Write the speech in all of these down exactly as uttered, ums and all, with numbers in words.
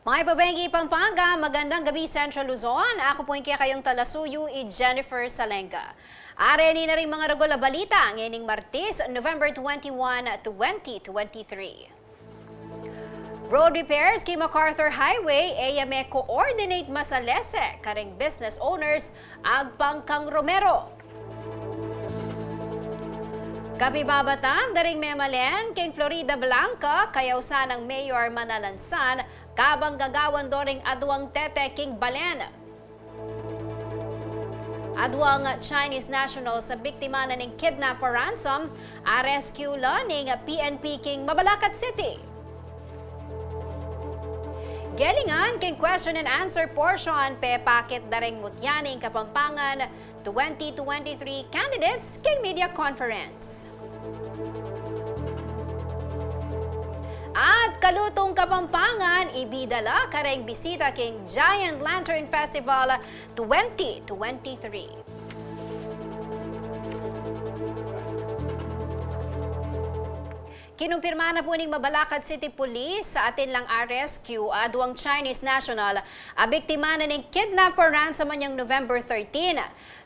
Mayap a bengi Pampanga, magandang gabi Central Luzon. Aku pu ing kekayung talasuyu, i Jennifer Salenga. Are ini na ring mga rugul a balita ngening Martes, November twenty-one, twenty twenty-three. Road repairs king MacArthur Highway, e ya me-coordinate masalese kareng business owners agpang kang Romero. Kapibabatan da ring memalen king Florida Blanca, kayausan nang Mayor Manalansan, kabang gagawan do ring aduang tete king balen. Aduang Chinese nationals a biktima na ning kidnap for ransom, a-rescue la ning P N P king Mabalacat City. Gelingan king question and answer portion, pepakit da ring mutya ning Kapampangan twenty twenty-three candidates king media conference. At kalutung Kapampangan, ibida la kareng bisita king Giant Lantern Festival twenty twenty-three. Kinumpirma na pu ning Mabalacat City Police a atin lang a-rescue a aduang Chinese national a biktima na ning kidnap for ransom anyang November thirteen.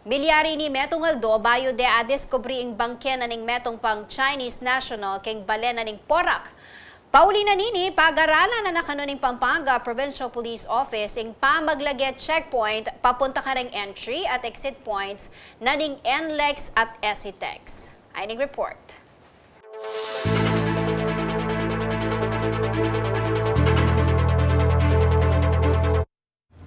Milyari ini metung aldo bayu de a-diskubri ing bangke na ning metung pang Chinese national king balen na ning Porac. Pauli na nini, pag-aralan na na kanu ning Pampanga Provincial Police Office ing pamaglage checkpoint papunta kareng entry at exit points na ning NLEX at ECTEX. Ayni ing report.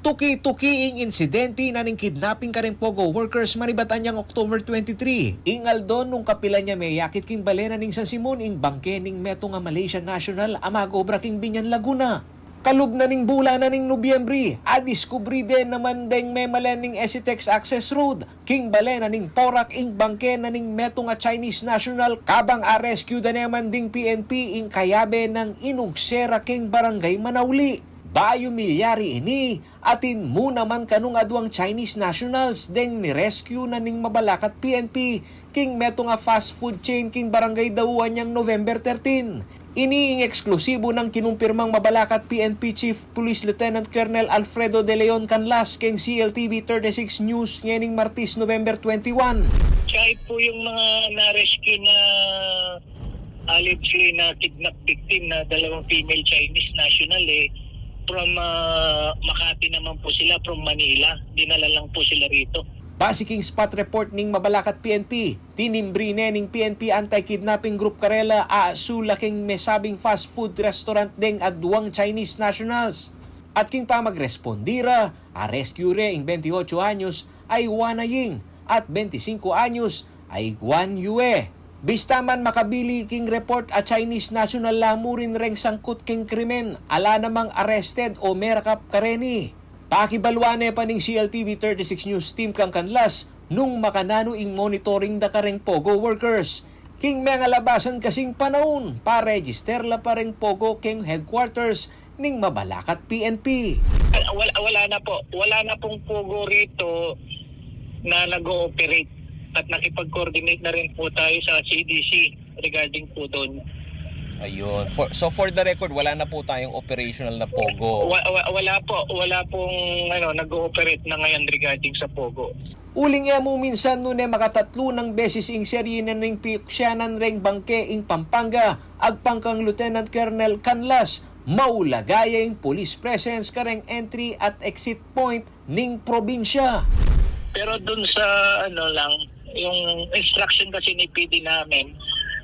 Tuki-tuki ing insidente na ning kidnapping kareng POGO workers manibat anyang October twenty-three. Ing aldo nung kapilan ya meyakit king balen na ning San Simon ing bangke ning metung a Malaysian national a mag-obra king Biñan, Laguna. Kalub na ning bulan na ning Nobyembre, a-diskubri de naman deng memalen ning ECTEX Access Road king balen na ning Porac ing bangke na ning metung a Chinese national, kabang a-rescue da ne man ding P N P ing kayabe nang inugse ra king Barangay Manauli. Bayu milyari ini, atin mu naman kanung aduang Chinese nationals deng ni-rescue na ning Mabalacat P N P king metung a fast food chain king Barangay Dau anyang November thirteen. Ini ing eksklusibu nang kinumpirmang Mabalacat P N P Chief Police Lieutenant Colonel Alfredo De Leon Canlas keng C L T V thirty-six News ngening Martes, November twenty-one. Siya po yung mga na-rescue na allegedly na kidnap victim na dalawang female Chinese national, eh, from, ah, Makati naman po sila, from Manila. Dinala lang po sila rito. Base king spot report ning Mabalacat P N P, tinimbre ne ning P N P Anti-Kidnapping Group karela a asula king mesabing fast food restaurant deng aduang Chinese nationals. At king pamagrespondi ra, a-rescue re ing bente otso anyos a i Wana Ying at bente singko anyos a i Guan Yue. Bista man makabili king report a Chinese national la mu rin reng sangkut king krimen, ala namang arrested o merakap kareni. Pakibaluan ne pa ning C L T V thirty-six News Team kang Canlas nung makananu ing monitoring da kareng POGO workers. King mengalabasan kasing panaun, pa-register la pa reng POGO keng headquarters ning Mabalacat P N P. Wala, wala na po. Wala na pong POGO rito na nag-ooperate. At nakipag-coordinate na rin po tayo sa C D C regarding po doon. Ayun. For, so for the record, wala na po tayong operational na POGO. Wa-, wa-, wala po. Wala pong, ano, nag-ooperate na ngayon regarding sa POGO. Uling e mu minsan nune makatatlu nang beses ing serye na ning piuksianan reng bangke ing Pampanga, agpang kang Lieutenant Colonel Canlas, maulaga ya ing police presence kareng entry at exit point ning probinsya. Pero dun sa, ano lang, yung instruction kasi ni P D namin,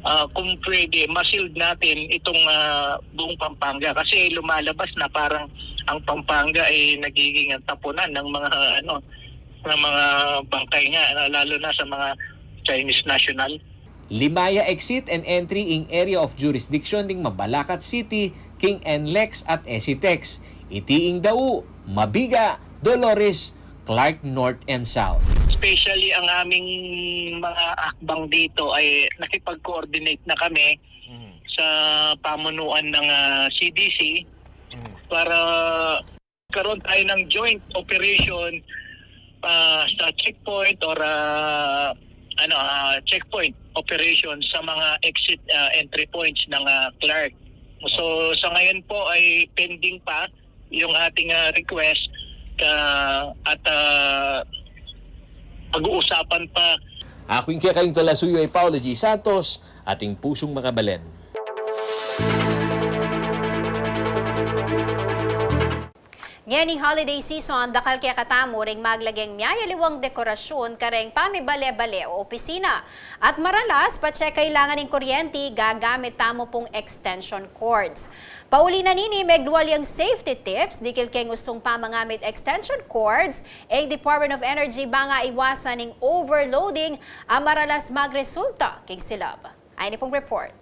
ah, kung pwede, ma-shield natin itong, ah, buong Pampanga kasi lumalabas na parang ang Pampanga ay nagiging tapunan ng mga, ano, ng mga bangkay nga, ano, lalo na sa mga Chinese national. Lima ya exit and entry ing area of jurisdiction ning Mabalacat City king NLEX at ECTEX. Iti ing Dau, Mabiga, Dolores, Clark North and South. Especially ang aming mga akbang dito ay nakipag-coordinate na kami Mhm. sa pamunuan ng, ah, C D C Mhm. para karoon tayo ng joint operation, ah, sa checkpoint or, ah, ano, ah, checkpoint operation sa mga exit, ah, entry points ng, ah, Clark. So, sa ngayon po ay pending pa Yung ating, ah, request, ah, at, ah, pag-uusapan pa. Aku ing kekayung talasuyu ay Paolo G. Santos, ating pusung makabalen. Ngening holiday season, dakal kekatamu ring maglageng miyayaliwang dekorasyun kareng pamibale-bale o opisina. At maralas, patse kailangan ing kuryente, gagamit tamu pung extension cords. Pauli na nini, meglual yang safety tips dikil keng ustung pamangamit extension cords ing Department of Energy bang a iwasan ing overloading a maralas magresulta king silab. Ayni pung report.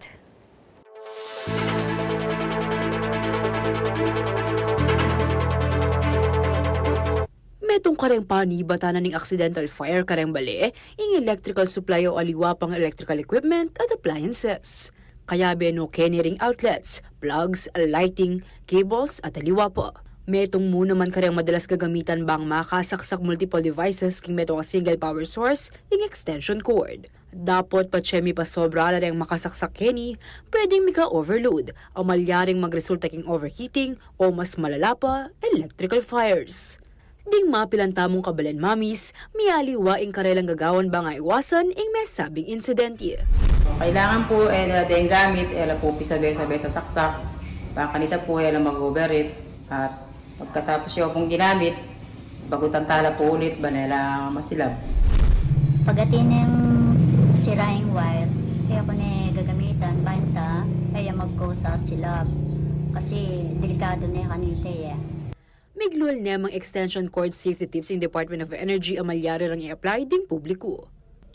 Metung kareng panibatan na ning accidental fire kareng bale, ing electrical supply o aliwa pang electrical equipment at appliances. Kayabe no keni ring outlets, plugs, lighting, cables, at aliwa pa. Metung mu naman kareng madalas gagamitan bang makasaksak multiple devices king metung a single power source, ing extension cord. Dapot patse mipasobra la reng makasaksak keni, pwedeng mika-overload, a malyaring magresulta king overheating o mas malala pa, electrical fires. Ding mapilan tamung kabalen mamis, mialiwa ing karelang gagawan bang a iwasan ing mesabing insidente. Kailangan po, e la deng gamit, e la po pisabe-sabe sasaksak. Bang kanita po, e la mag-overheat. At pagkatapos yu pong ginamit, bagutan tala po ulit, ban e la masilab. Pag atin neng sira ing wire, e ku ne gagamitan, banta, e ya mag-cause a silab. Kasi delikadu ne kanita, e. Miglual ne mang extension cord safety tips ing Department of Energy a malyari rang i-apply ding publiku.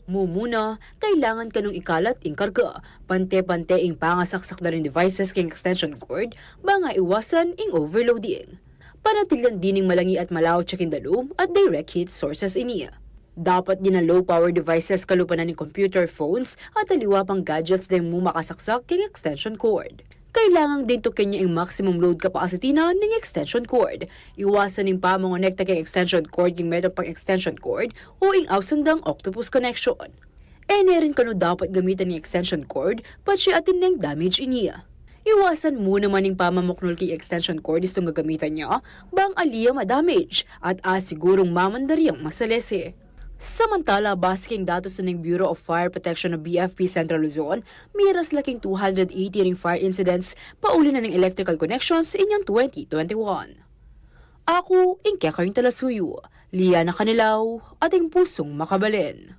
Mumuna, kailangan kanung ikalat ing karga, pante-pante ing pangasaksak da ring devices king extension cord, bang a iwasan ing overloading. Panatilyan ding malangi at malaut ya king dalum at direct heat sources ini. Dapat ding low power devices kalupa na ning computer, phones, at aliwa pang gadgets deng mu makasaksak king extension cord. Kailangan ding tuken ya ing maximum load capacity na ning extension cord. Iwasan ing pamangonekta king extension cord king metung pang extension cord o ing ausandang octopus connection. E ne rin kanu dapat gamitan ing extension cord, patse atin neng damage ini. Iwasan mu naman ing pamamuknul king extension cord istung gagamitan ya, bang ali ya ma-damage, at asigurung mamanda yang masalese. Samantala, base king datus na ning Bureau of Fire Protection o B F P Central Luzon, miras la king two hundred eighty ring fire incidents pauli na ning electrical connections inyang twenty twenty-one. Aku, ing kekayung talasuyu, Liana Canelao, ating pusung makabalen.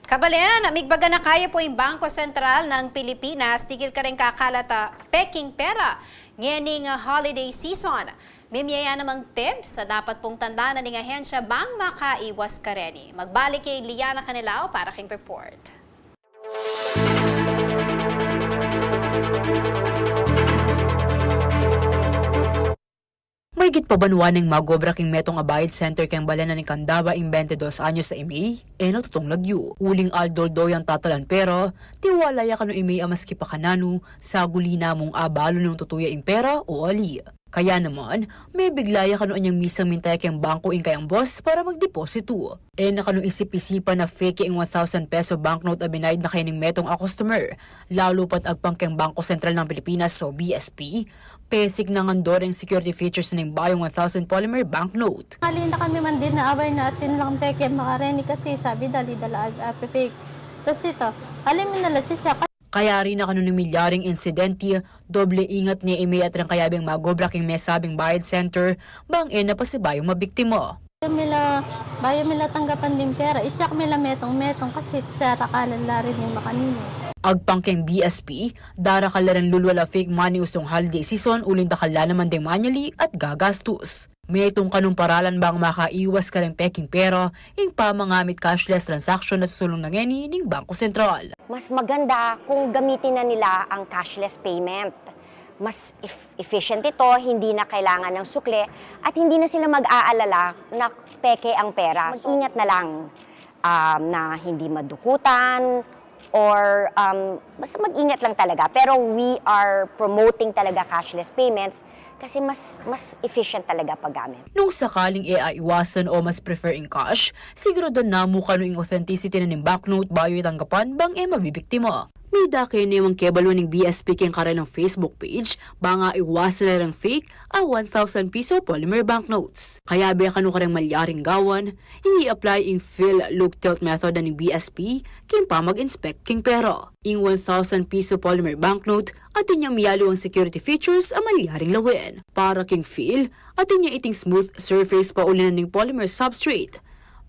Kabalen, migbaga na kaya pu ing Bangko Sentral ng Pilipinas dikil kareng kakalat a peking pera ngening, ah, holiday season. Mimie ya namang tips a dapat pung tandanan ning ahensya bang makaiwas kareni. Magbalik i Liana Canelao para king report. Mahigit pa banwa neng mag-obra king metung a bayad center keng balen na ning Candaba ing bente dos anyos a imey, e na tutung lagyu. Uling aldo-aldo yang tatalan pera, tiwala ya kanu imey a maski pa kananu, saguli na mung abalu nung tutu ya ing pera o ali. Kaya naman, mebigla ya kanu anyang misang minta ya keng bangko ing kayang boss para magdepositu. E na kanu isip-isipan a fake ing one thousand peso banknote a binayad na kaya ning metung a customer, lalu pat agpang keng Bangko Sentral ng Pilipinas o B S P, pesik na ngan do ring security features na ning bayung one thousand polymer banknote. Ali na kami man din na aware na atin lang peke makareni kasi sabi dali dala ag-, ah, fake. Tas ito, ali mi na la check. Kayari na kanu ning milyaring insidente, doble ingat ne imey at reng kayabeng mag-obra king mesabing bayad center, bang e na pasibayung mabiktima. Bayu mi la, bayu mi la tanggapan ding pera, i-check mi la metung-metung kasi sarakalan la rin ding makanini. Agpang keng B S P, darakal la ring lulwal a fake money ustung holiday season uling dakal la naman ding manyali at gagastus. Metung kanung paralan bang makaiwas kareng peking pera, ing pamangamit cashless transaction a susulung na ngeni ning Bangko Sentral. Mas maganda kung gamitin na nila ang cashless payment. Mas eff-, efficient ito, hindi na kailangan ng sukle, at hindi na sila mag-aalala na peke ang pera. Mag-ingat na lang, um, na hindi madukutan, or, um, basta mag-ingat lang talaga. Pero we are promoting talaga cashless payments kasi mas, mas efficient talaga paggamit. Nung sakaling e aiwasan o mas prefer ing cash, siguraduhan na mu kanu ing authenticity na ning banknote bayu itanggapan bang e mabibiktima. Mita ke ne mang kebalu ning B S P king karelang Facebook page, bang iwasan la reng fake a one thousand piso polymer banknotes. Kayabe kanu kareng malyaring gawan, ini apply ing feel, look, tilt method na ning B S P king pamag-inspect king pera. Ing one thousand piso polymer banknote, atin yang miyalu ang security features a malyaring lawen. Para king feel, atin yang iting smooth surface pauli na ning polymer substrate.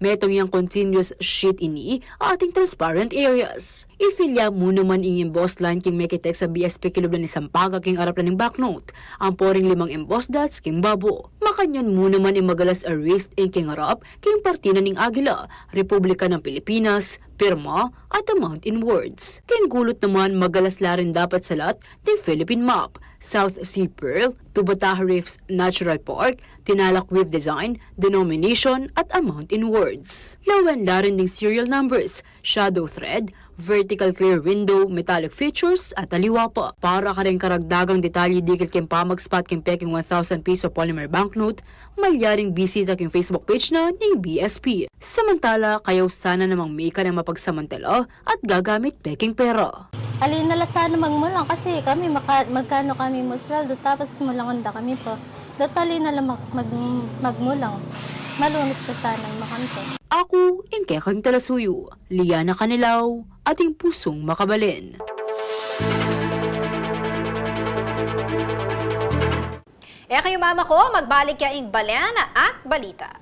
Metung yang continuous sheet ini a ating transparent areas. I-feel ya mu naman ing emboss line king mekitekis a B S P kilub na ning sampaga king arap na ning banknote, ampo ring limang emboss dots king babo. Makanyan mu naman ing magalas a wrist ink king arap king parti na ning agila, Republika ng Pilipinas, pirma, at amount in words. King gulut naman, magalas la ring dapat salat ning Philippine map, South Sea Pearl, Tubataha Reefs Natural Park, Tinalak Wave Design, denomination, at amount in words. Lawen la rin ding serial numbers, shadow thread, vertical clear window, metallic features, at aliwa pa. Para kareng karagdagang detalye dikil king pamag-spot king peking one thousand piso polymer banknote, malyaring bisita king Facebook page na ning B S P. Samantala, kayaw sana namang mika nang mapagsamantala at gagamit peking pera. Ali na la sana magmulang kasi kami maka-, magkano kami musweldo tapos mulangun da kami pa. Datali na lang mag-, mag-, magmulang. Malungit ka sana, makanto. Aku, ing kekang talasuyu, Liana Canilaw, ating pusung makabalen. E kayu mamako, magbalik ya ing balen at balita.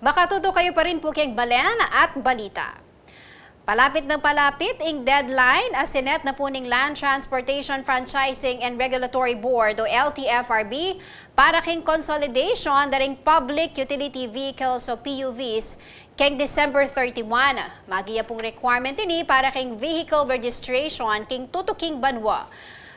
Makatuto kayu pa rin pu keng balen at balita. Palapit nang palapit ing deadline a sinet na pu ning Land Transportation Franchising and Regulatory Board o L T F R B para keng consolidation da ring public utility vehicles o P U Vs keng December thirty-one. Maging ya pung requirement ini para keng vehicle registration keng tutuking banwa.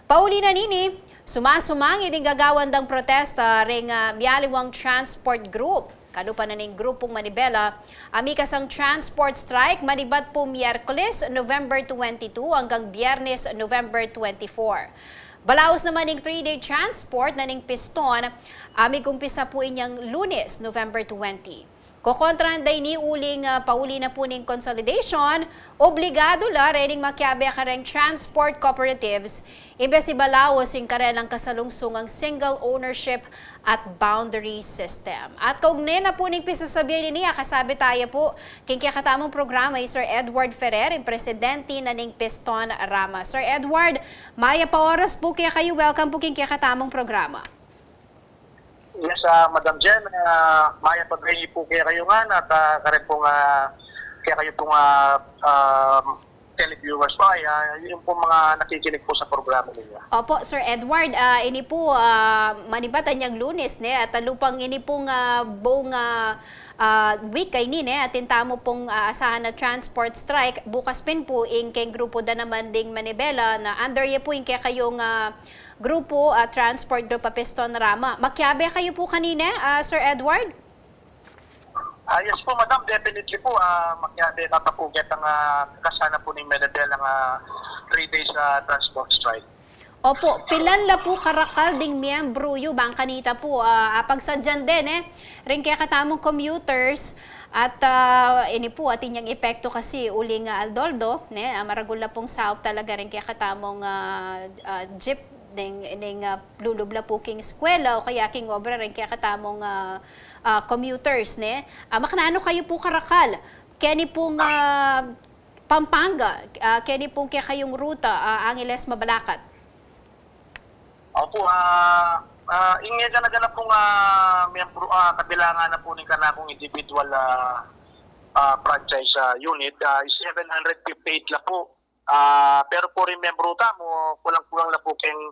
Pauli na nini, sumasumangid ing gagawan dang protesta ring, ah, mialiwang transport group. Kalupa na ning grupung manibela a mikasang transport strike manibat pu Miyerkules, November twenty-two anggang Biyernes, November twenty-four. Balaus naman ing three-day transport na ning piston a migumpisa pu inyang Lunes, November twenty. Kokontra da ini uling, ah, pauli na pu ning consolidation, obligadu la rening makiabe kareng transport cooperatives imbes ibalaus ing karelang kasalungsungang single ownership at boundary system. At kaugnay na pu ning pisasabian ini, akasabi taya pu king kekatamung programa i Sir Edward Ferrer, ing presidente na ning Piston Rama. Sir Edward, mayap a oras pu kekayu, welcome pu king kekatamung programa. Yes, ah, Madam Jen, ah, mayap a gabi pu kekayu ngan at, ah, karin pung, ah, kekayu pung, ah, ah, televiewers po, ay, ah, yung po mga nakikinig po sa programa ninyo. Opo, Sir Edward, ah, ini pu, ah, manibat inyang Lunes, ne, at, ah, lupang ini pung, ah, buong, ah, ah, week kaini, ne, atin tamu pung, ah, asahan a transport strike, bukas pin pu ing keng grupu da naman ding manibela na under ya pu ing kekayung, ah, grupu, ah, transport group a Piston Rama. Makiabe kayu pu kanine, ah, Sir Edward? Ah, yes po, madam. Definitely po, ah, makiabe ka pa po ketang, ah, kasana po ning menebelang, ah, three days, ah, transport strike. Opo, pilan la pu karakal ding miyembru yu bang kanita pu, ah, apagsadyan din, eh, ring kekatamung commuters at, ah, ini pu atin yang epekto kasi uling, ah, aldo-aldo, ne, ah, maragul la pung saup talaga ring kekatamung, ah, ah, jeep ning, ning, ah, lulub la pu king eskwela o kaya king obra ring kekatamung, ah, ah, commuters, ne? Ah, makananu kayu pu karakal keni pung, ah, Pampanga, ah, keni pung kekayung ruta, ah, Angeles Mabalacat? Opo, ah, ah, ing gana-gana pung, ah, miyembru, ah, kabilangan na pu ning kanakung individual, ah, ah, franchise, ah, unit, ah, seven hundred fifty-eight la pu. Ah, pero pu ring miyembru tamu, kulang-kulang la pu keng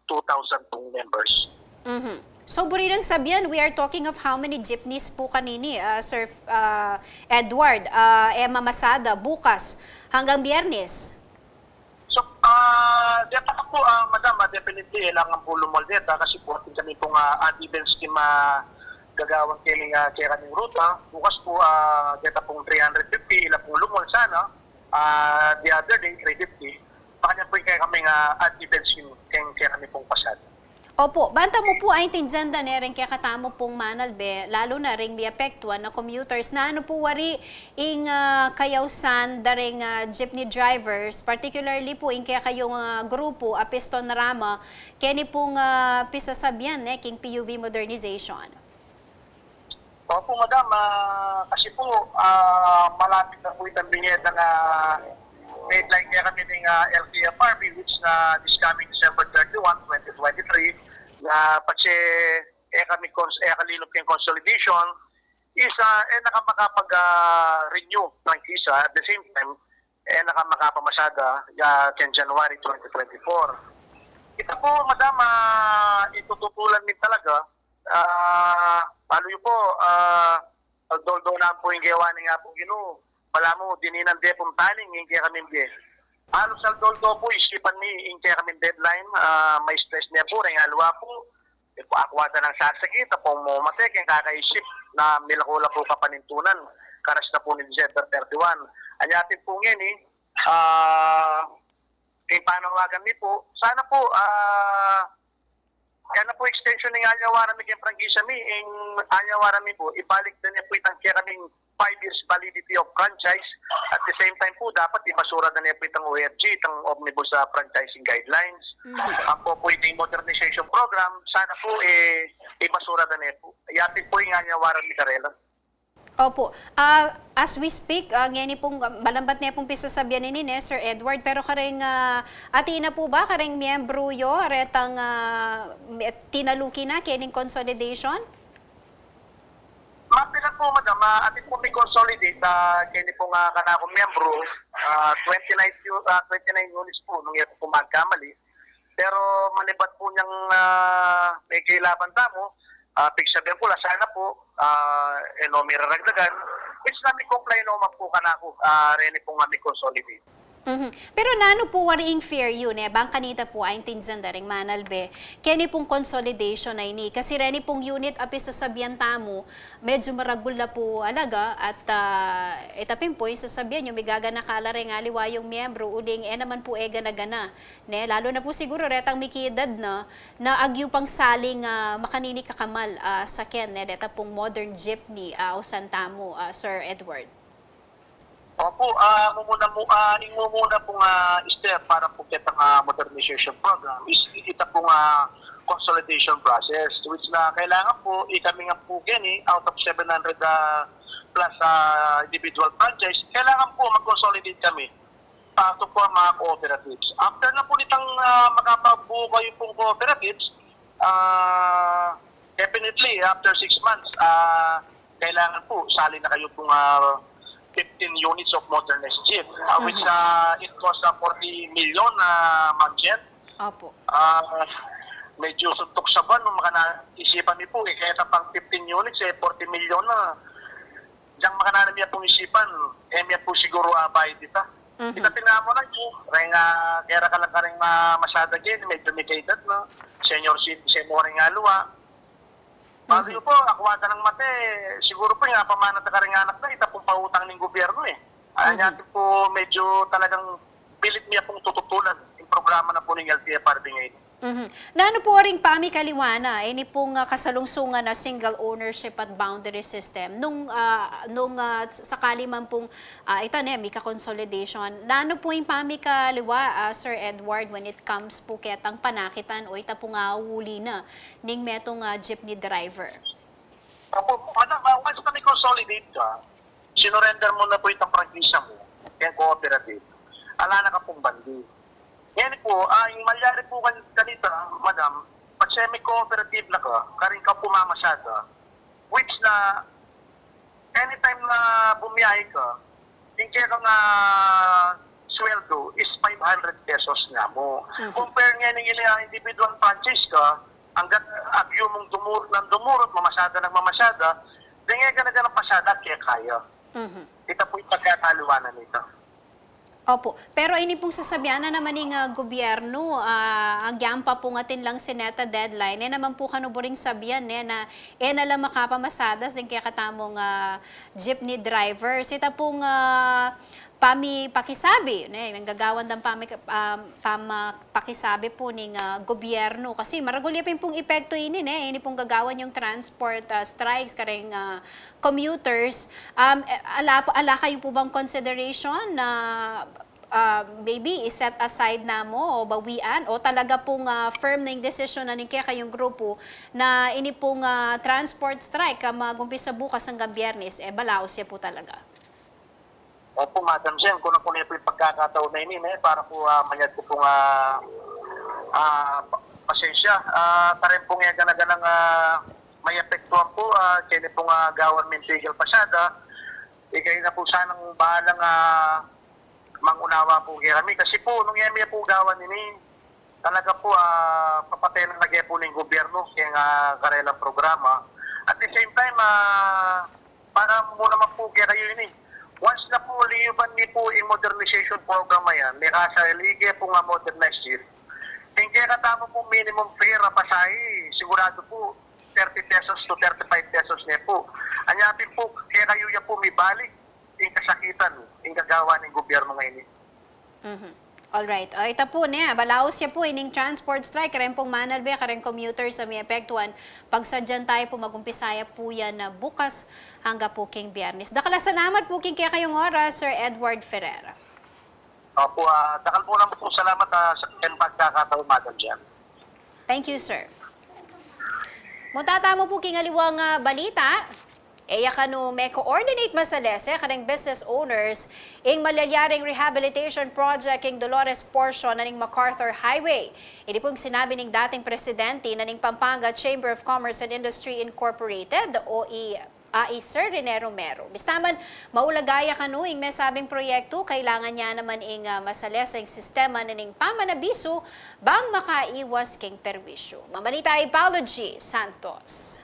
two thousand pung members. Mhm. So, buri nang sabian, we are talking of how many jeepneys pu kanini, ah, Sir, ah, Edward, ah, e mamasada bukas hanggang Biyernes? So, ah, deta pu, ah, madam, ah, definitely, kailangan pu lumol deta kasi pu atin kami pung, ah, odd even scheme, ah, gagawan keni, ah, kekatamung ruta. Bukas pu, ah, deta pung three hundred fifty, ila pung lumol sana. Ah, the other day, three fifty. Makanyan pu ing kekami, ah, odd even scheme, keng kekami pung pasada. Opo, ban tamu pu aintindian da ne ring kekatamu pung manalbe, lalu na ring miapektuan a commuters, nanu pu wari ing, ah, kayausan da ring, ah, jeepney drivers, particularly pu ing kekayung, ah, grupu a Piston Rama, keni pung, ah, pisasabian ne king P U V modernization? Opo, madam. Ah, kasi po, ah, malapit na po itang binyeta na deadline kekami ning, ah, L T F R B, which na this coming December thirty-one, twenty twenty-three, na patse e kami cons-, e kami linub keng consolidation, is, ah, e na kami makapag, ah, renew prangkisa. At the same time, e na ka makapamasada, ah, keng January twenty twenty-four. Ita pu, madam, ah, itututulan mi talaga, ah, balu yu pu, ah, although naman pu ing gewa ning Apung Ginu, balamu dininan de pung taning ing kekaming bie. Halos although pu isipan mi ing kekaming deadline, ah, ma-stress ne pu, reng aliwa pu, e pu, akwa da nang sasakit, a pu mu mate keng kakaisip na milako la pu kapanintunan, karas na pu ning December thirty-one. Anya pin pu ngeni, ah, ing panawagan mi pu, sana pu, ah, kaya na pu extension ning anyawaran mi keng prangkisa mi, ing anyawaran mi pu, ibalik da ne pu itang kekaming five years validity of franchise. At the same time pu, dapat ibasura da ne pu itang O F G, itang Omnibus, ah, Franchising Guidelines. Mhm. Ampo pu iting modernization program, sana pu, e, ibasura da ne pu. Yapin pu ing anyawaran mi karela. Opo. Ah, as we speak, ah, ngeni pung, ah, malambat ne pung pisasabian ini, ne, Sir Edward, pero kareng, ah, atin na pu ba kareng miyembru yu retang, ah, me-, tinaluki na kening consolidation? Mapilan pu, madam, ah, atin pu mi-consolidate, ah, keni pung, ah, kanakung miyembru, ah, twenty-nine yu-, ah, twenty-nine units pu, nung e pu magkamali. Pero manibat pu niyang, ah, mekailaban tamu, ah, pigsabian ku la sana pu, ah, e no mi raragdagan, which na mi-comply no man pu kanaku, ah, reni pung, ah, mi-consolidate. Mhm. Pero nanu pu wari ing fair yu, ne? Bang kanita pu, aintindian da ring manalbe keni pung consolidation a ini. Kasi reni pung unit a pisasabian tamu, medyu maragul la pu alaga at, ah, ita pin pu ing sasabian yu, migaganaka la reng aliwa yung miyembru, uling e naman pu e gana-gana, ne? Lalu na pu siguru retang mikaedad na, na agyu pang saling, ah, makanini kakamal, ah, saken, ne? Deta pung modern jeepney, ah, ausan tamu, ah, Sir Edward. Opu, ah, mumuna mu-, ah, ing mumuna pung, ah, step para pu ketang, ah, modernization program is ita pung, ah, consolidation process, which na kailangan pu, ikami nga pu keni, out of seven hundred, ah, plus, ah, individual franchise, kailangan pu mag-consolidate kami, ah, to form, ah, cooperatives. After na pu nitang, ah, makapabuo kayu pung cooperatives, ah, definitely, after six months, ah, kailangan pu, sali na kayu pung, ah, fifteen units of modernized jeep, ah, which, Mhm. ah, it cost, ah, forty million, ah, Ma'am Jen. Opo. Ah, medyu suntuk sa buwan, nung makana-, isipan mi pu, e, keta pang fifteen units, e, forty million na. Diyang makananu mi pung isipan, e, mi pu siguru abayad ita. Mhm. Ita pin amu na yu, reng, ah, kera ka la kareng ma-, masada keni, medyu mikaedad na, senior citizen no reng aliwa. Balu Mhm. yu pu, akwa da nang mate, siguru pu, ing apamana da kareng anak na, ita pung pautang ning gubyernu, e. Anya Mhm. pu, medyu talagang pilit mi pung tututulan ing programa na pu ning L T F R B ngeni. Mhm. Nanu pu ring pamikaliwa na ini pung, ah, kasalungsungan a single ownership at boundary system? Nung, ah, nung, ah, sakali man pung, ah, ita ne, mika-consolidation, nanu pu ing pamikaliwa, ah, Sir Edward, when it comes pu ketang panakitan o ita pung auli na ning metung, ah, jeepney driver? Opu, madam, ah, once na mi-consolidate ka, sinurrender mu na pu itang prangkisa mu keng cooperative. Ala na ka pung bandi. Ngeni pu, ah, ing malyari pu kan-, kanita, madam, pag semi-cooperative na ka, karin ka pumamasada, which na, anytime na bumiyahe ka, ing kekang, ah, sweldo is five hundred pesos na mu. Mhm. Compare ngeni ning, ah, individual franchise ka, anggat agyu mung dumurut nang dumurut, mamasada nang mamasada, deng e gana-ganang pasada, kekaya. Mhm. Ita pu ing pagkakaliwa na nita. Opu. Pero ini pung sasabian na naman ning, ah, gubyernu, ah, agyang pa pung atin lang sineta deadline, e naman pu kanu buring sabian, ne, na e na la makapamasada ding kekatamung, ah, jeepney drivers. Ita pung, ah, pamipakisabi, ne, nanggagawan dang pami-, ah, pamapakisabi pu ning, ah, gubyernu. Kasi maragul ya pin pung epektu ini, ne, ini pung gagawan yung transport, ah, strikes, kareng, ah, commuters, um, e, ala, ala kayu pu bang consideration na, ah, maybe i-set aside na mu o bawian o talaga pung, ah, firm na ing desisyon na ning kekayung grupu na ini pung, ah, transport strike, ah, mag-umpisa bukas anggang Biyernes, e, balaus ya pu talaga? Opu, Madam Jen, kunang-kuna pu ing pagkakataun na ini, ne, para pu, ah, manyad ku pung, ah, ah, pa-, pasensya, ah, karin pung e gana-ganang, ah, mayapektuan pu, ah, keni pung, ah, government vehicle pasada, ikay na pu sanang bahalang, ah, mang-, Pu kekami kasi pu, nung e mi pu gawan ini, talaga pu, ah, papatay na lage pu ning gobyerno keng, ah, karelang programa. At the same time, ah, para mu naman pu kekayu ini, once na pu liyuban mi pu ing modernization program a yan, mekasa e ke pu nga modernized jeep, ing kekatamu pu minimum fare a pasahe, sigurado pu thirty pesos to thirty-five pesos ne pu. Anya pin pu, kekayu ya pu mibalik ing kasakitan, ing gagawa ning gobyerno ngeni. Mhm. Alright. O, ita pu ne, balaus ya pu ining transport strike, kareng pung manalbe, kareng commuters a miepektuan, pagsadyan taya pu, mag-umpisa ya pu yan na bukas, angga pu king Biyernes. Dakal a salamat pu king kekayung oras, Sir Edward Ferrer. Opu, ah, dakal pu naman pung salamat, ah, sa keng pagkakataon, Madam Jan. Thank you, sir. Mu tatamu pu king aliwang, ah, balita. E ya kanu me-coordinate masalese kareng business owners ing malyaring rehabilitation project king Dolores portion na ning MacArthur Highway. Ini pung sinabi ning dating presidente na ning Pampanga Chamber of Commerce and Industry Incorporated o i-, a i Sir Rene Romero. Bista man, maulaga ya kanu ing mesabing proyektu, kailangan ya naman ing, ah, masalese ing sistema na ning pamanabisu bang makaiwas king perwisyu. Mamalita i Paolo G Santos.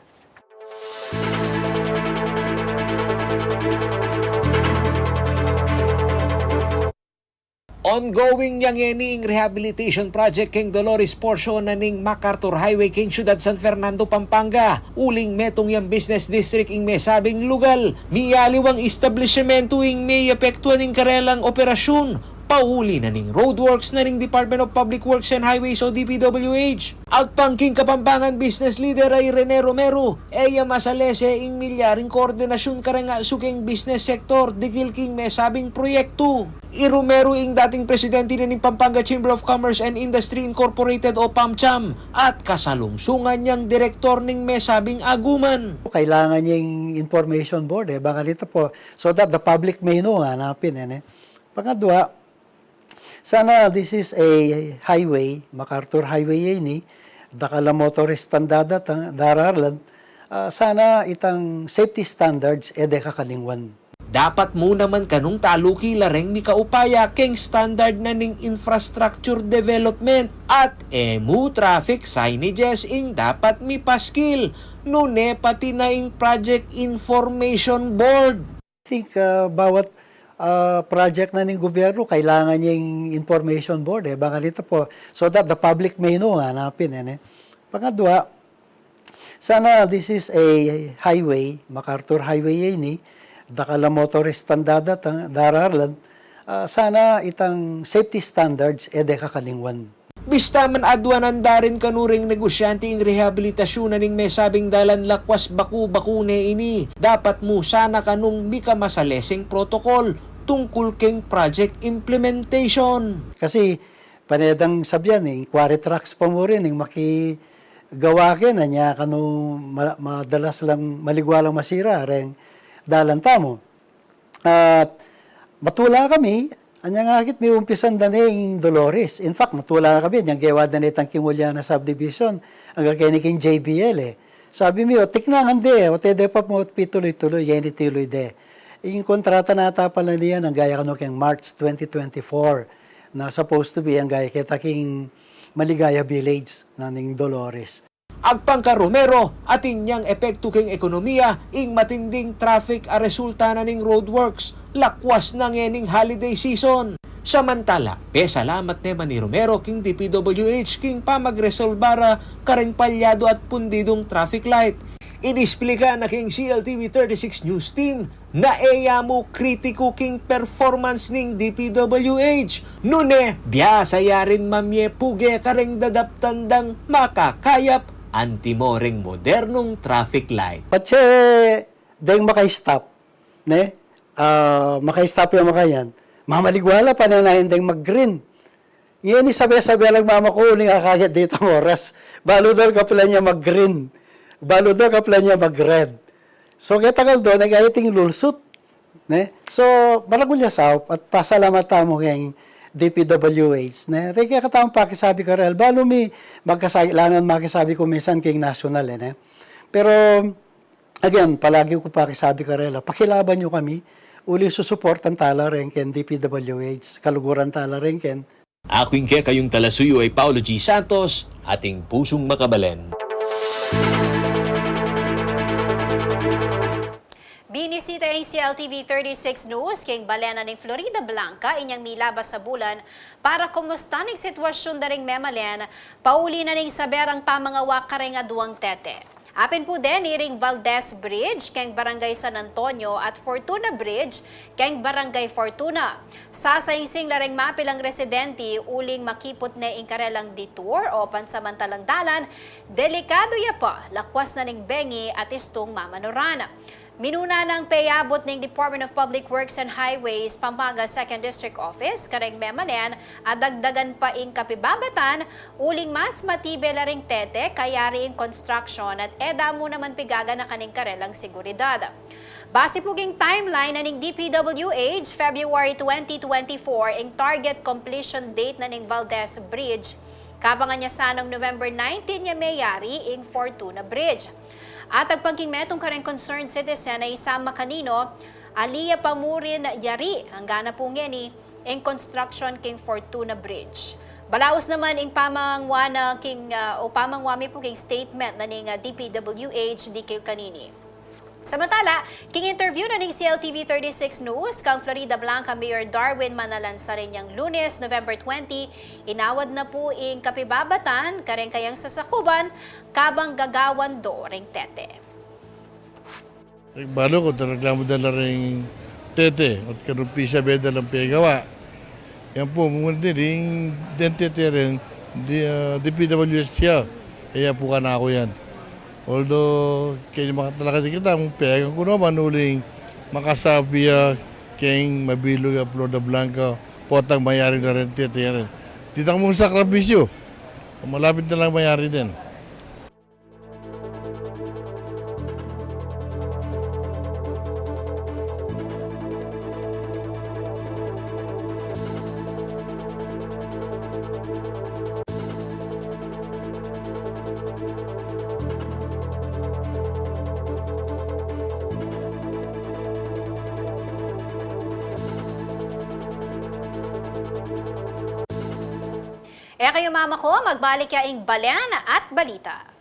Ongoing ya ngeni ing rehabilitation project keng Dolores portion na ning MacArthur Highway keng Syudad San Fernando, Pampanga. Uling metung yang business district ing mesabing lugal, mialiwang establisyamentu ing meepektuan ing karelang operasyun, pauli na ning roadworks na ning Department of Public Works and Highways o D P W H. Agpang king Kapampangan business leader a i Rene Romero, e ya masalese ing milyaring koordinasyun kareng asu keng business sector dikil king mesabing proyektu. I Romero ing dating presidente na ning Pampanga Chamber of Commerce and Industry Incorporated o PAMCHAM at kasalungsungan yang direktor ning mesabing aguman. Kailangan ya ing information board, e, bang kanita pu, so that the public may know, hanapin, e, ne? Pangadwa, sana this is a highway, MacArthur Highway ya ini, dakal a motorist ang dadatang, dararalan, ah, sana itang safety standards, e de kakalingwan. Dapat mu naman kanung taluki la reng mikaupaya keng standard na ning infrastructure development at e mu traffic signages ing dapat mipaskil, nune pati na ing project information board. Think, ah, bawat, ah, project na ning gobyerno, kailangan ya ing information board, e. Bang kanita pu, so that the public may know, hanapin, e, ne? Pangadwa, sana this is a highway, MacArthur Highway ya ini, dakal a motorist ang dadatang, dararalan, ah, sana itang safety standards, e de kakalingwan. Bista man adwanan da rin kanu ring negosyante ing rehabilitasyun na ning mesabing dalan lakwas baku-baku ne ini. Dapat mu sana kanung mikamasaleseng protocol tungkul keng project implementation. Kasi pane dang sabian, ing quarry trucks pa mu rin ing makigawa keni, anya kanu ma-, madalas lang maligwa lang masira reng dalan tamu. At matula kami, anyang akit miumpisan da ne ing Dolores. In fact, matula kami, anyang gewa da ne itang king Juliana Subdivision, anggang keni king J B L, e. Sabi mi, o, tiknangan de, o, te de pa mu pituloy-tuloy, ngeni tuloy de. Ing kontrata nata pala niyan, anggang kanu keng March twenty twenty-four, na supposed to be, anggang keta king Maligaya Village, na ning Dolores. Agpang ka Romero, atin yang epektu keng ekonomiya ing matinding traffic a resulta na ning roadworks, lakwas na ngening holiday season. Samantala, pesalamat ne man i Romero king D P W H king pamagresolba ra kareng palyadu at pundidung traffic light. Inisplika na king C L T V thirty-six News Team na e ya mu kritiku king performance ning D P W H, nune biasa ya rin mamie puge kareng dadaptan dang makakayap antimo reng modernung traffic light. Patse deng maka-stop, ne? Ah, maka-stop yang makayan. Mamaligwa la, pananayan deng mag-green. Ngeni sabe-sabe lang mamaku, uling akakit ditang oras. Balu da kapila nya mag-green. Balu da kapila nya mag-red. So, keta kaldon, e, kaya iting lulsut, ne? So, maragul ya saup at pasalamat tamu keng D P W H, ne? Reng kekatamung pakisabi karela, balu mi magkasakit, langan makisabi ku minsan keng nasyonal, e, ne? Pero, again, palagi ku pakisabi karela, pakilaban yu kami, Uli susuportan tala rin ken D P W H, kaluguran tala rin ken. Aku ing kekayung talasuyu ay Paulo G Santos, ating pusung makabalen. Binisita ing C L T V thirty-six News king balen na ning Floridablanca inyang milabas a bulan para kumusta ing sitwasyun da ring memalen pauli na ning saberang pamangawa kareng aduang tete. Apin pu deni ring Valdez Bridge keng Barangay San Antonio at Fortuna Bridge keng Barangay Fortuna. Sasaingsing la reng mapilang residenti uling makiput ne ing karelang detour o pansamantalang dalan, delikadu ya pa, lakwas na ning bengi at istung mamanuran. Minuna nang peyabut ning Department of Public Works and Highways Pampanga Second District Office kareng memalen a dagdagan pa ing kapibabatan uling mas matibe la ring tete kayari ing construction at e da mu naman pigaganakan ing karelang seguridad. Base pu king timeline na ning D P W H, February twenty twenty-four ing target completion date na ning Valdez Bridge. Kabang anya sanang November nineteen ya meyari ing Fortuna Bridge. At agpang king metung kareng concerned citizen a isang makanino, ali ya pa mu rin yari, angga na pu ngeni ing construction king Fortuna Bridge. Balaus naman ing pamangwa na king, ah, o pamangwa mi pu king statement na ning, ah, D P W H dikil kanini. Samantala, king interview na ning C L T V thirty-six News kang Floridablanca Mayor Darwin Manalansarin yang Lunes, November twenty, inawad na pu ing kapibabatan kareng kayang sasakuban kabang gagawan do reng tete. Balu ku, reklamu da la ring tete, ot karupisa be da lang pegawa. Yan pu, mumundi ding deng tete rin, di, ah, D P W H ya. E ya pu kanaku yan. Although, keni makatalaga di kita, mu pegang ku naman uling makasabi ya keng mabilug a Floridablanca, potang mayari na rin tete ya rin. Di ta mu sakripisyu. Malapit na lang mayari din. E kayu mamaku, magbalik ya ing Balen at Balita.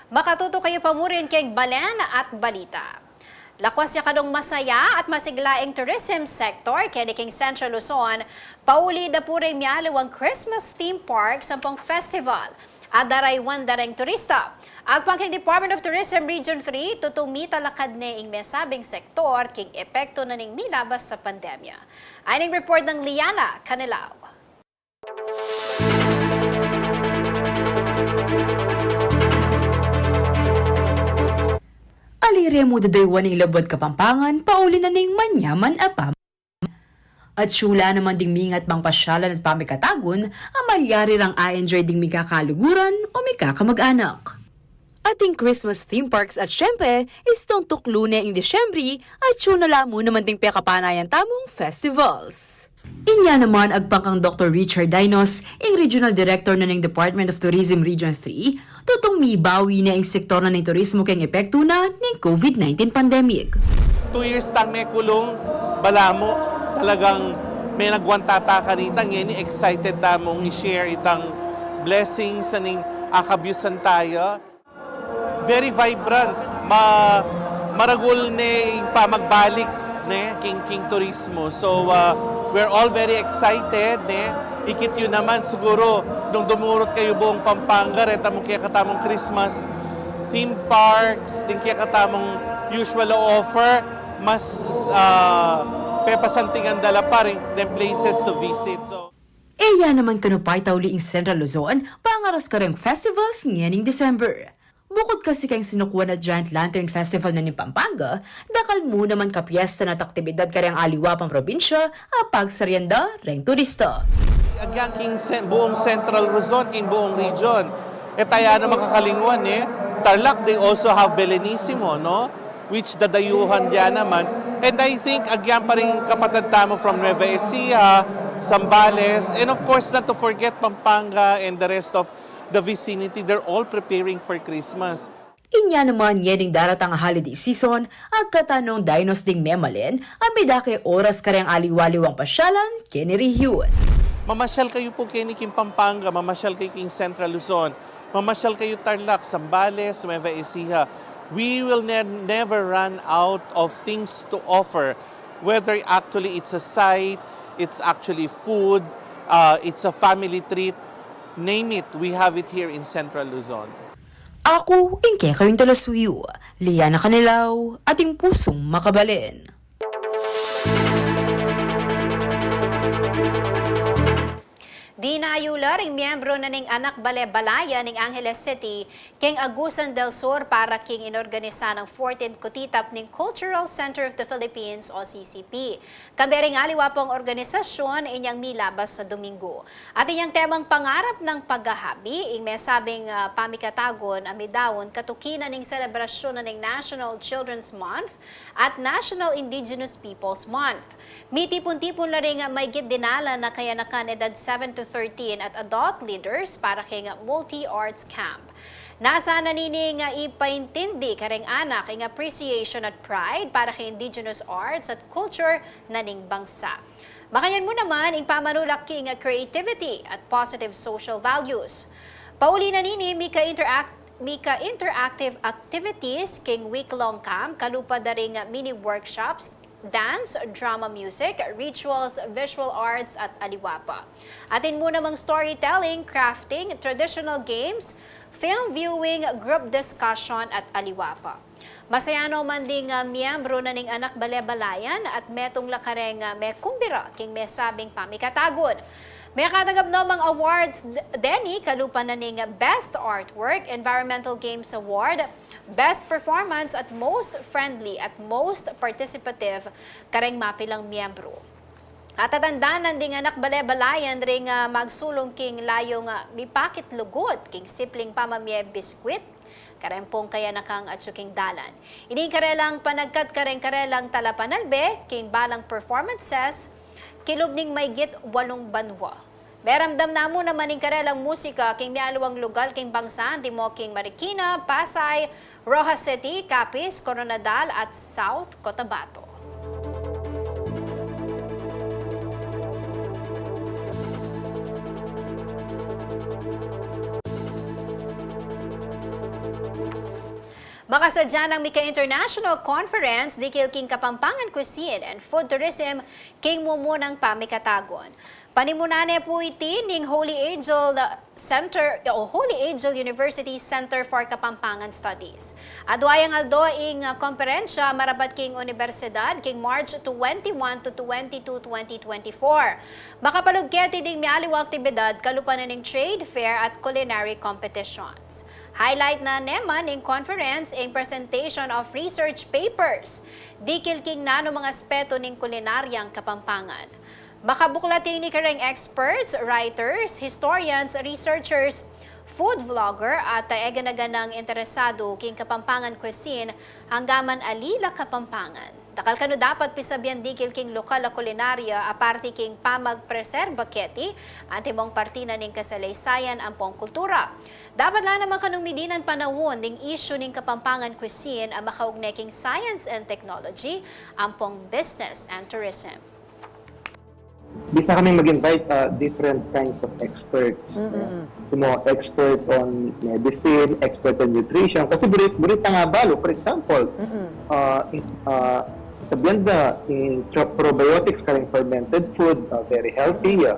Makatutu kayu pa murin keng Balen at Balita. Lakwas ya kanung masaya at masigla ing tourism sector keni king Central Luzon, pauli da pu ring mialiwang Christmas theme parks ampong festival at daraywan da reng turista. Agpang king Department of Tourism Region three, tutung mitalakad ne ing mesabing sektor king epekto na ning milabas a pandemya. Ayni ing report nang Liana Canelao. Ali re mu dadaywan ing labuad Kapampangan, pauli na ning manyaman a pam-, at sula naman ding mingat mang pasyalan at pamikatagun, a malyari rang a-enjoy ding mikakaluguran o mikakamag-anak. Ating Christmas theme parks at syempre, istung tuklu ne ing Disyembre, at sula mu naman ding pekapanayan tamung festivals. Inya naman agpang kang Doktor Richard Dinos, ing Regional Director na ning Department of Tourism Region three, tutung mibawi ne ing sektor na ning turismo keng epekto na ning COVID nineteen pandemic. Two years tang mekulung, balamu, talagang menagwanta ta kanita, ngeni excited tamung i-share itang blessings a ning akabyusan taya. Very vibrant. Ma-, maragul ne ing pamagbalik ne king, king turismo. So, uh, we're all very excited ne. Ikit yu naman siguru nung dumurut kayu buung Pampanga, reta mung kekatamung Christmas theme parks, ding kekatamung usual a offer, mas, uh, pepasantingan da la pa ring, ding places to visit. So, e ya naman kanu paytauli ing Central Luzon, pangaras kareng festivals ngening December. Bukud kasi keng sinukuan a Giant Lantern Festival na ning Pampanga, dakal mu naman kapyestan at aktibidad kareng aliwa pang probinsya a pagsarian da reng turista. Agyang king cen-, buung Central Luzon, king buung region. E taya na makakalingwan, e. Tarlac, they also have Belenisimo, no? Which dadayuhan da naman. And I think, agyang pa ring kapatad tamu from Nueva Ecija, Zambales, and of course, not to forget Pampanga and the rest of the vicinity, they're all preparing for Christmas. Inya naman, ngening daratang a holiday season, agkatan nung Dinos ding memalen a midake oras kareng aliwa-liwang pasyalan keni rehiyun. Mamasyal kayu pu keni king Pampanga, mamasyal kayu king Central Luzon, mamasyal kayu Tarlac, Zambales, Nueva Ecija. We will ne-, never run out of things to offer. Whether actually it's a site, it's actually food, uh, it's a family treat, name it, we have it here in Central Luzon. Aku ing kekayung talasuyu, Liana Canelao, ating pusung makabalen. Dinayu la ring miyembro na ning Anak Bale-balayan ning Angeles City keng Agusan del Sur para king inorganisa nang fourteenth Kutitap ning Cultural Center of the Philippines o C C P. Kambe ring aliwa pang organisasyun inyang milabas a Domingo. At inyang temang Pangarap ng Paghahabi, ing mesabing, ah, pamikatagun a midaun katuki na ning selebrasyun na ning National Children's Month at National Indigenous Peoples Month. Mitipun-tipun la ring maygit dinalan a kayanakan edad seven to thirteen at adult leaders para keng multi-arts camp. Nasa na nining, ah, ipaintindi kareng anak ing appreciation at pride para keng indigenous arts at culture na ning bangsa. Makanyan mu naman ing pamanulak king creativity at positive social values. Pauli na nini, mika-interact-, mika-interactive activities king week-long camp, kalupa da ring mini workshops, dance, drama, music, rituals, visual arts, at aliwa pa. Atin mu namang storytelling, crafting, traditional games, film viewing, group discussion, at aliwa pa. Masaya no man ding, ah, miyembro na ning Anak Bale-balayan at metung la kareng, ah, mekumbira king mesabing pamikatagun. Mekatanggap no mang awards d-, deni, kalupa na ning Best Artwork, Environmental Games Award, Best Performance at Most Friendly at Most Participative kareng mapilang miyembro. At tatandanan ding Anak Bale-balayan ring, ah, magsulung king layung, ah, mipakit lugud king simpling pamamie biskwit kareng pung kayanakang atsu king dalan. Ining karelang panagkat kareng karelang talapanalbe king balang performances, kilub ning maygit walung banwa. Meramdam na mu naman ing karelang musika king mialiwang lugal king bangsa, antimo king Marikina, Pasay, Roxas City, Capiz, Koronadal at South Cotabato. Makasadya nang mika-international conference dikil king Kapampangan cuisine and food tourism king mumunang pamikatagun. Panimunan ne pu iti ning Holy Angel Center o Holy Angel University Center for Kapampangan Studies. Adwa yang aldo ing, ah, komperensya marapat king unibersidad king March twenty-one to twenty-two, twenty twenty-four. Makapalub keti ding mialiwang aktibidad kalupa na ning trade fair at culinary competitions. Highlight na naman ning conference ing presentation of research papers dikil king nanumang aspeto ning kulinaryang Kapampangan. Makabuklat ini kareng experts, writers, historians, researchers, food vlogger at, ah, eganaganang interesadu king Kapampangan cuisine anggaman ali la Kapampangan. Dakal kanu dapat pisabian dikil king lokal a kulinarya, aparte king pamagpreserba keti, antimong parti na ning kasaleysayan ampong kultura. Dapat la naman kanung midinan panaun ding isyu ning Kapampangan cuisine a makaugnay king science and technology, ampong business and tourism. Bisa kaming mag-invite, uh, different kinds of experts. Mm-mm. Yeah. Yung mga expert on medicine, expert on nutrition. Kasi buri-, buri tang abalu, for example, Mm-mm. uh, in, uh, sabian da, in tro-, probiotics, kareng fermented food, uh, very healthy, uh,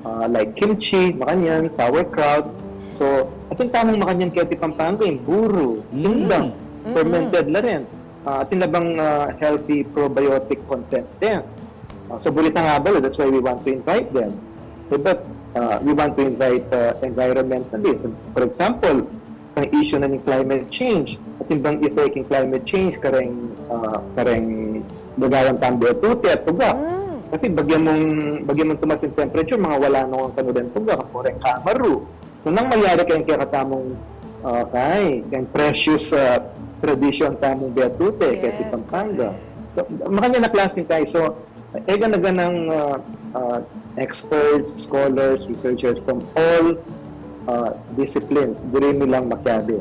uh, like kimchi, makanyan, sauerkraut. So, atin tamung makanyan keti Pampanga, yung buru, lindang, Mm. Mm-mm. fermented la rin. Uh, atin la bang, uh, healthy probiotic content din. Uh, so, buri tang abalu, that's why we want to invite them. Eh, but, uh, we want to invite, uh, environmentalists. For example, ang issue na ning climate change, atin bang effect ing climate change kareng, uh, kareng gagawan tang betute at tuga. Mm. Kasi bagya mung, bagya mung tumas ing temperature, mangawala na kanu ring tuga, kareng kamaru. Nung malyari keng kekatamung, ah, keng precious, ah, tradition tamung betute, keti Yes, Pampanga. Correct. So, makanyan a klaseng kay. So, eganaganang, ah, ah, experts, scholars, researchers from all, ah, disciplines, diri mi lang makiabe.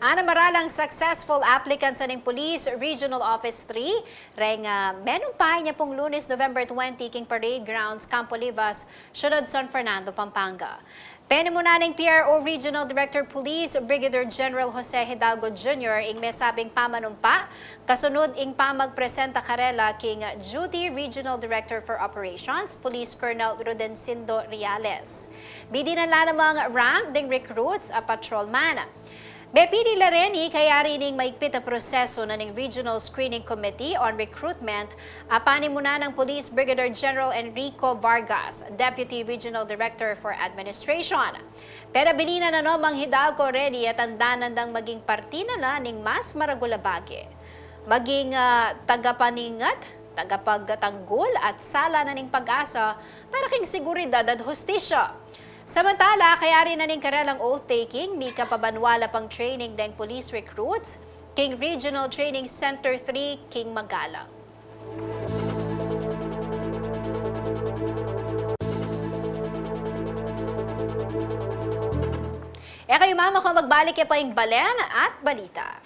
Ana maralang successful applicants na ning Police Regional Office three, reng, ah, menumpay nia pung Lunes, November twenty, king Parade Grounds, Campo Olivas, Siyudad San Fernando, Pampanga. Penimunan ning P R O Regional Director Police Brigadier General Jose Hidalgo Junior ing mesabing pamanumpa, kasunud ing pamagpresenta karela king Duty Regional Director for Operations, Police Colonel Rudencindo Reales. Midinan la namang rank ding recruits a patrolman. Mepili la reni kayari ning maigpit a prosesu na ning Regional Screening Committee on Recruitment a panimunan nang Police Brigadier General Enrico Vargas, Deputy Regional Director for Administration. Penabilin na no Mang Hidalgo reni a tandanan dang maging parti na la ning mas maragul a bage. Maging, ah, tagapaningat, tagapagtanggul at sala na ning pag-asa para king seguridad at hustisya. Samantala, kayari na ning karelang oath-taking, mika pabanua la pang training deng police recruits king Regional Training Center three king Magalang. E kayu mamaku, magbalik ya pa ing balen at balita.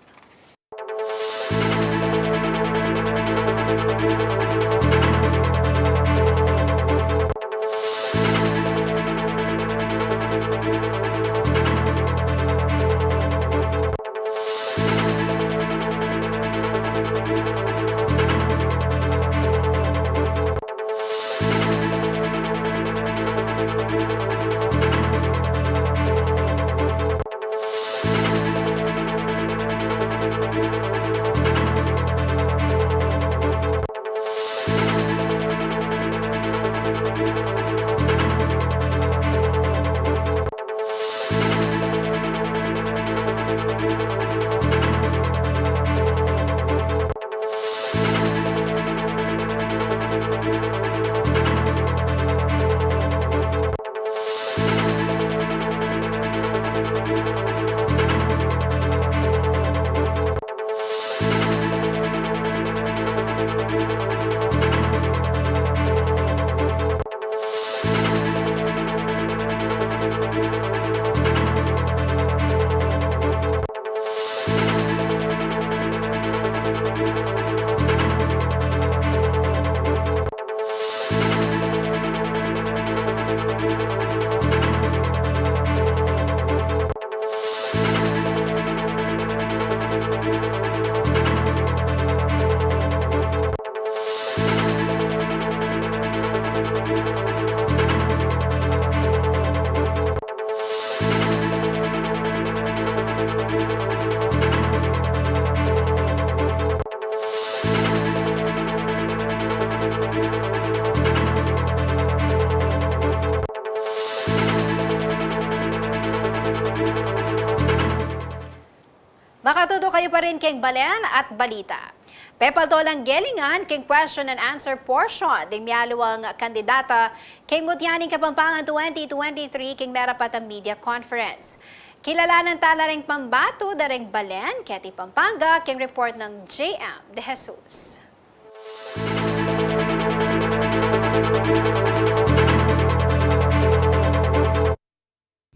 Rin keng balen at balita. Pepalto lang gelingan keng question and answer portion ding mialiwang kandidata keng Mutya ning Kapampangan twenty twenty-three keng merapat a media conference. Kilalanan tala ring pambatu da ring balen keti Pampanga keng report nang J M De Jesus.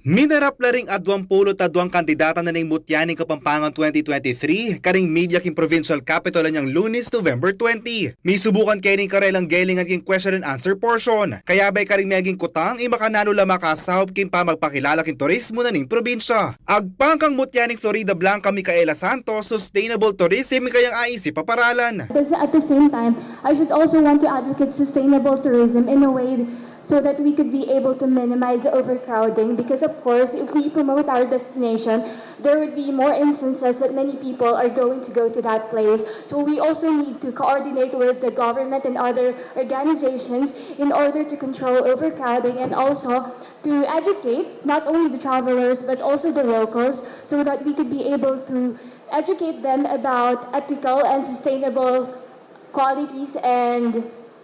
Minarap la ring aduang pulu't aduang kandidata na ning Mutya ning Kapampangan twenty twenty-three karing media king provincial capital inyang Lunes, November twenty. Misubukan keni ing karelang gelingan king question and answer portion. Kayabay karing meging kutang ing makananu la makasaup king pamagpakilala king turismo na ning probinsya. Agpang kang Mutya ning Floridablanca, Micaela Santos, sustainable tourism ing kayang aisip a paralan. At the, at the same time, I should also want to advocate sustainable tourism in a way so that we could be able to minimize overcrowding, because of course, if we promote our destination, there would be more instances that many people are going to go to that place. So we also need to coordinate with the government and other organizations in order to control overcrowding and also to educate not only the travelers but also the locals, so that we could be able to educate them about ethical and sustainable qualities and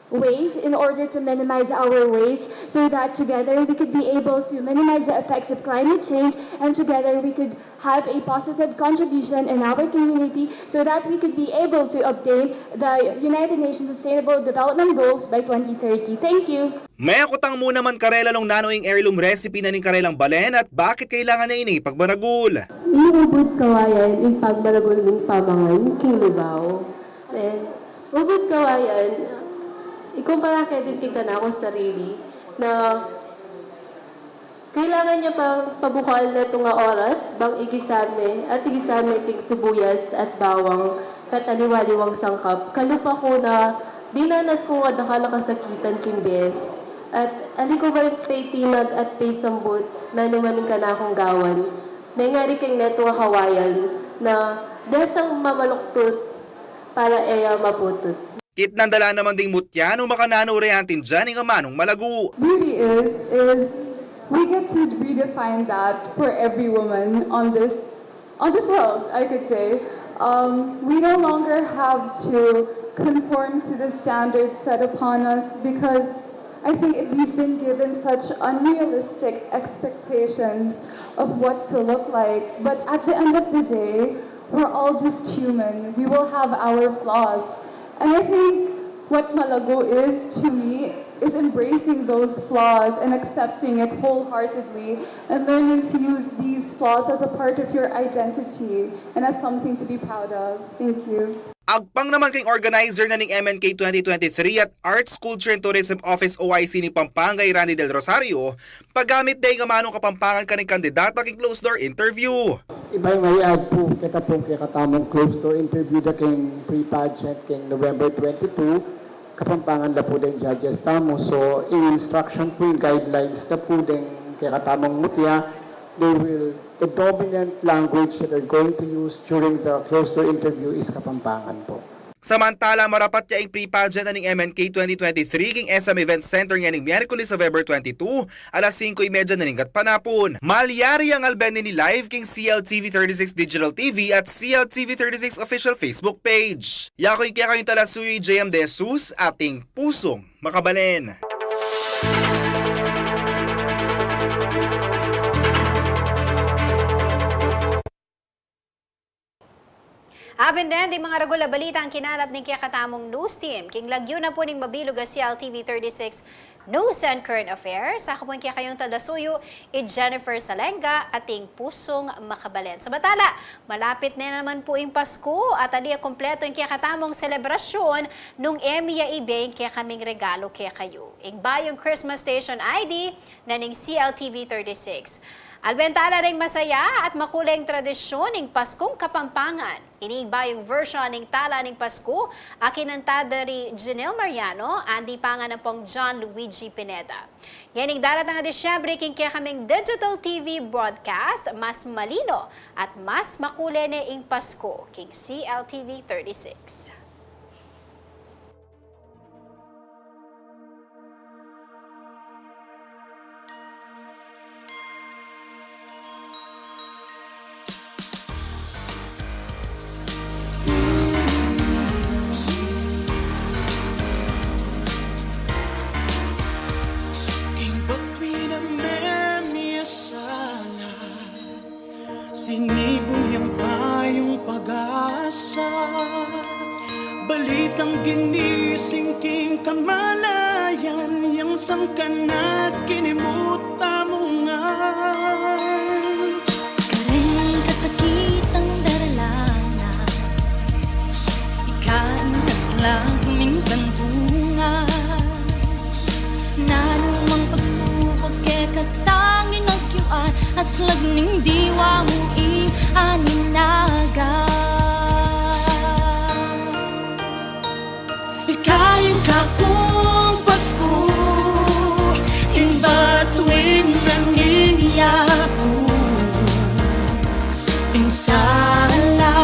ways in order to minimize our waste, so that together we could be able to minimize the effects of climate change, and together we could have a positive contribution in our community, so that we could be able to obtain the United Nations Sustainable Development Goals by twenty thirty. Thank you. Mekutang mu naman karela nung nanu ing heirloom recipe na ning karelang balen at bakit kailangan na ini pagmaragul. Ing ubud kawayan ing pagmaragul ning pamangan king Lubao. Then, ubud kawayan, ikumpara ke din king kanakung sarili na kailangan ya pang pabukal neto nga oras bang igisa me at igisa me king sibuyas at bawang kat aliwa-liwang sangkap. Kalupa ku na dinanas ku nga dakal a kasakitan king bie. At ali ku ba peitimag at peisambut nanu man ing kanakung gawan. Nengari keng neto nga kawayan na dasang mamaluktut para e ya maputut. Kitnan da la naman ding Mutya nung makananu re anting ing amanung malagu. Beauty is, is we get to redefine that for every woman on this, on this world, I could say. Um, we no longer have to conform to the standards set upon us because I think it, we've been given such unrealistic expectations of what to look like. But at the end of the day, we're all just human. We will have our flaws. And I think what malagu is to me is embracing those flaws and accepting it wholeheartedly and learning to use these flaws as a part of your identity and as something to be proud of. Thank you. Agpang naman keng organizer na ning M N K twenty twenty-three at Arts, Culture and Tourism Office O I C ning Pampanga, i Randy Del Rosario, pagamit da ing amanung Kapampangan karing kandidata keng closed door interview. Iba'y ma-add pu keta pung kekatamung closed door interview da keng pre-pageant keng November twenty-two, Kapampangan la pu deng judges tamu. So, ing instruction pu, ing guidelines da pu deng kekatamung Mutya, they will, the dominant language that they're going to use during the closed door interview is Kapampangan pu. Samantala, marapat ya ing pre-pageant na ning M N K twenty twenty-three king S M Event Center ngening Miyerkules, November twenty-two, alas singko y medya na ning gatpanapun. Malyari yang alben ini live king C L T V thirty-six Digital T V at C L T V thirty-six official Facebook page. Yaku ing kekayung talasuyu, J M De Jesus, ating pusung makabalen. Apin den ding maragul a balitang kinalap ning kekatamung news team. King lagyu na pu ning mabilug a C L T V thirty-six News and Current Affairs, aku pu ing kekayung talasuyu, i Jennifer Salenga, ating pusung makabalen. Samantala, malapit na naman pu ing Pasku at ali a kumpletu ing kekatamung selebrasyun nung e mi ya ibe ing kekaming regalu kekayu, ing bayung Christmas Station I D na ning C L T V thirty-six. Alben tala ring masaya at makuleng tradisyun ning Paskung Kapampangan. Ini ing bayung version ning Tala ning Pasku a kinanta da ri Janelle Mariano, andi pangan ampong John Luigi Pineda. Ngening daratang a Disyembre king kekaming digital T V broadcast, mas malino at mas makule ne ing Pasku king C L T V thirty-six. Nising king kamalayan, yang sangkan at kinimut tamu ngan. Kareng kasakitan daralan na, ika ing aslag ming santungan. Nanu mang pagsubuk kekatang inakyuan, aslag ning diwa mu ing aninagan. Ika ing kakung Pasku, ing batuan na ning yatu, ing sala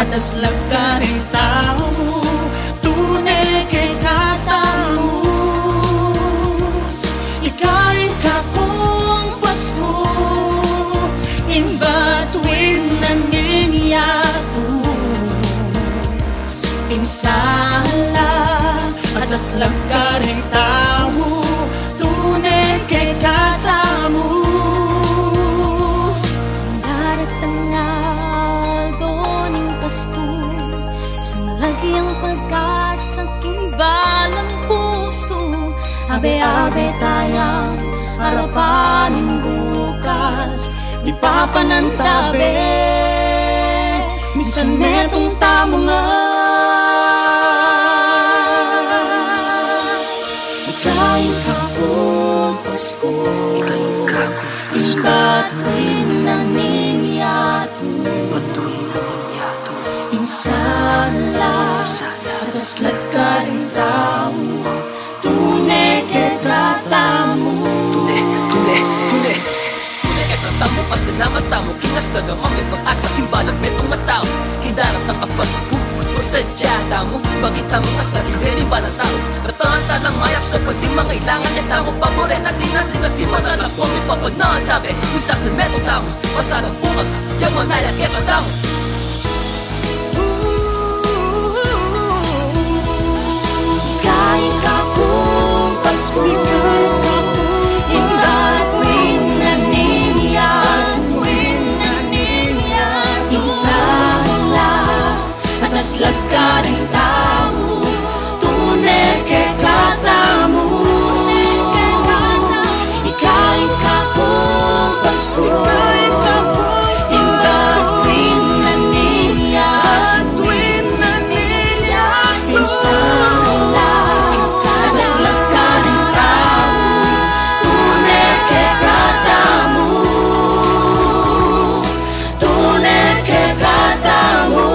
at aslag karing tau, tune kekatamu. Ika ing kakung Pasku, ing batuan na ning yatu, ing sala at aslag karing tau, tune kekatamu. Daratang aldo ning Pasku, sumlag yang pag-asa king balang pusu. Abe-abe tayang arapan ing bukas, mipapanantabe, misametung tamu nga. Ika ing kakung Pasku, ika ing kakung Pasku, ing batuan na ning yatu, batuan na ning yatu, ing sala, sala at aslag karing tau, tune kekatamu. Tune, tune, tune. Tune kekatamu, pasalamat tamu king aslag a mipag-asa king balang metung a tau. King daratang a Pasku, pagsadya tamu, maging tamu aslag king bie ning balang tau. Katawan ta nang mayap sa pati mangailangan, e tamu paburen, atin, atin, atin, mananap kung ipapanantabe, misasametung tamu, pasalang bukas, ya manaya kekatamu. Ika ing kakung Pasku, ing batuan na ning yatu, ing sala at aslag karing tau, tune kekatamu. Ika ing kakung Pasku, ing batuan na ning yatu, ing sala at aslag karing tau, tune kekatamu. Tune kekatamu.